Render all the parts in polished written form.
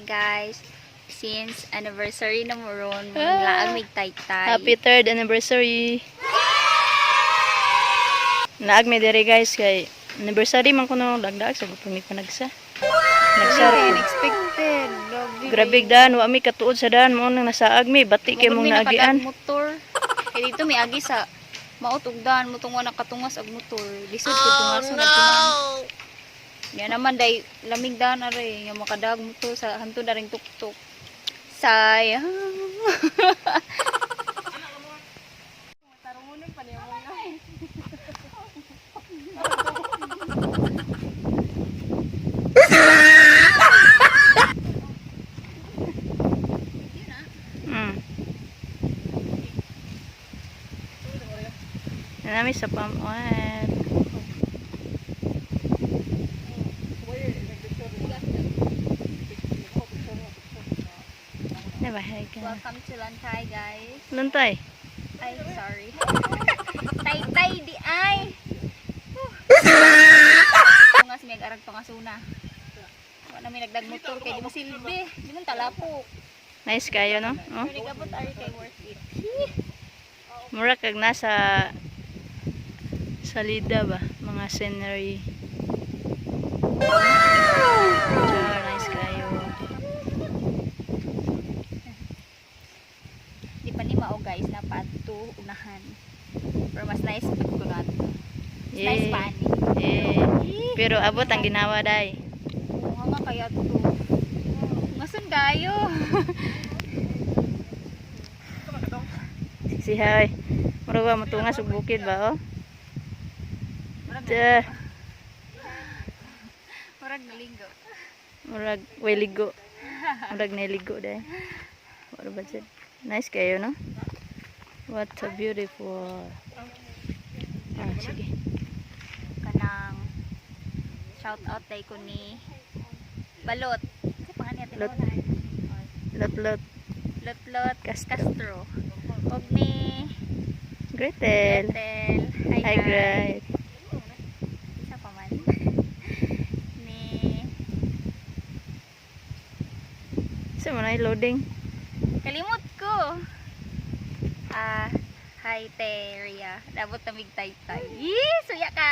Guys. Since anniversary na mo ron, Ah. laag mig Taytay. Happy third anniversary. Naag mi diri, guys, kay anniversary man kuno lagdag sa gupon mi panagsa. Nagsa. Unexpected. Grabe. Grabe daan, wa mi katuod sa daan mo nang nasaag mi, bati kay mong naagian. Motor. Kay dito may agi sa maot og daan mo tungwa nakatungas og motor. Lisod ko tungason no. Ya naman day lamig daan are nga makadag motor sa hantod na ring tuktok. Sayang. Nami sa palm oil. Nabahay ka. Welcome to Lantay, guys. Lantay. Ay, sorry. Taytay di ay. Tungas may arag pangasuna. Wa na may nagdag motor kay di mo silbi. Di man talapok. Nice kayo, no? Oh. Pero nigabot ari kay worth it. Mura kag nasa salida ba? Mga scenery. Char, nice kayo. Di pa ni mao, guys, na padto unahan. Pero mas nice pud ko na. Mas nice pa ani. Yeah. Pero abot ang ginawa day. Oo nga kaya to. Ngason kayo. Sihay. Mura ba mutungas og bukid ba oh? Duh. Murag nalinggo. Murag way ligo. Murag naligo day. Wala ba siya? Nice kayo, no? What a beautiful. Ah, sige. Kanang shout out day ko ni Balot. Kasi pangalan niya Lot. tinuod. Lot lot. Lotlot Castro. Castro. Og ni Gretel. Gretel. Hi, Hi, guys. Gret. Isa pa man. Ni Sa mo na loading. Kalimot ko. Ah, hi Teria. Dabot tamig Taytay. Yee, suya ka.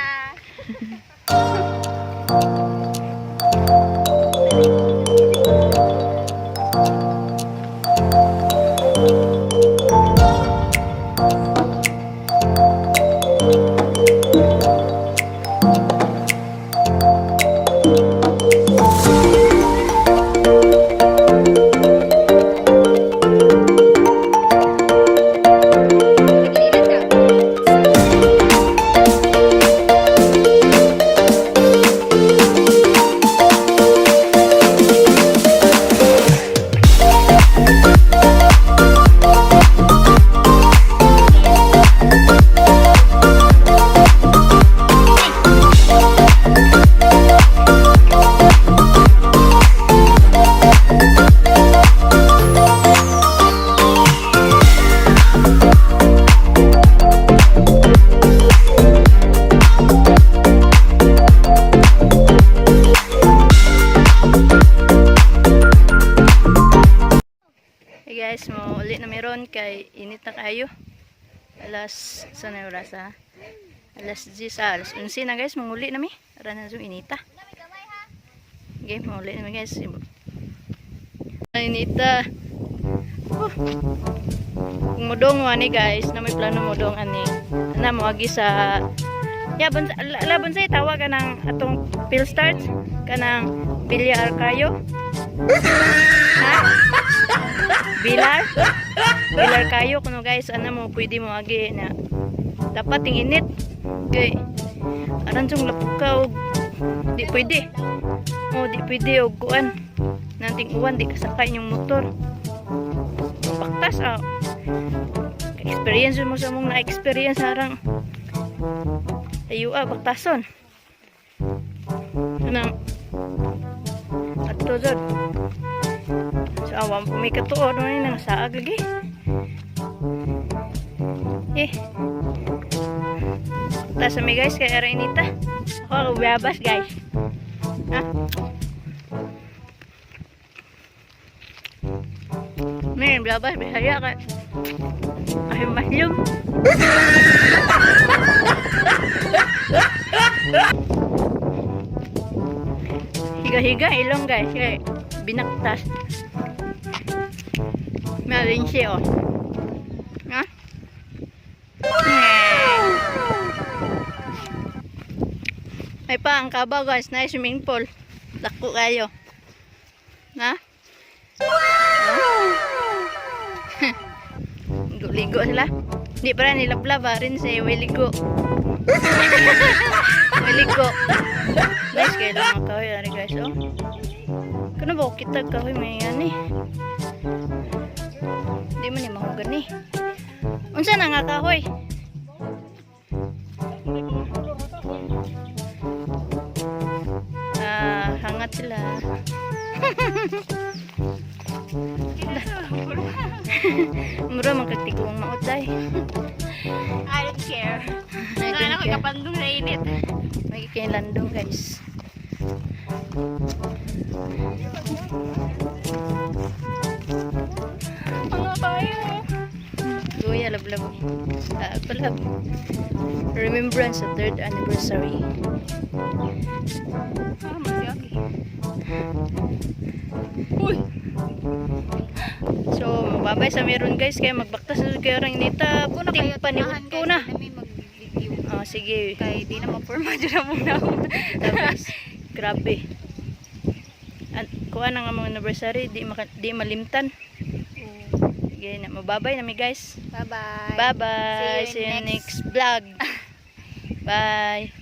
Hey guys, mo uli na meron kay init na kayo. Alas sa na oras ha? Alas 10, ah, alas 11 na guys, manguli na mi. Ara na zoom inita. Okay, manguli na mi, guys. Inita. Oh. Kung mudong mo ani guys, na may plano mo dong ani. Ana mo agi sa Ya, bunsa, la bunsay tawag ka ng atong pill starts kanang Bilya Arcayo. Ha? Bilar? Bilar kayo kuno guys, ano mo pwede mo agi na dapat ting init. Kay aran jung lapok ka og di pwede. Oh, di pwede og kuan. Nanting uwan di kasakay inyong motor. Baktas ah. Experience mo sa mong na-experience arang ayo ah, baktason. Anang ato jud. Sa awam po may katuod no ni nang saag lagi. Eh. Tas mi guys kay ara inita. Ako uyabas, guys. Ha? May blabas Bisaya kay ay mahyog. Higa-higa ilong, guys, kay binaktas. Meron siya, oh. Ha? Ay pa ang kabaw, guys, nice swimming pool. Dako kayo. Ha? Ligo sila. Di pa rin nilablab rin si Wiligo. Wiligo. Nice kayo lang ang kahoy ari, guys, oh. Kano ba kita kahoy may yan eh. Di man ni mahugan ni. Unsa na nga kahoy? Ah, hangat sila. Mura man kagtiguang mautay. I don't care. I Wala don't na ko care. kapandong sa init. May landong, guys. Ano tayo? Goya, lablab. Ah, palab. Remembrance sa third anniversary. Ah, masyagi. Uy! So, mababay sa meron, guys, kaya magbaktas na kayo rin nita. Ako na kayo Timpa ni tanahan, Utto guys. na. Kami mag-video. Oh, sige. Kay di na ma-forma dyan na muna. Tapos, grabe. An kuha na nga mga anniversary, di malimtan. Sige na, mababay na mi, guys. Bye-bye. Bye-bye. See you See you next vlog. Bye.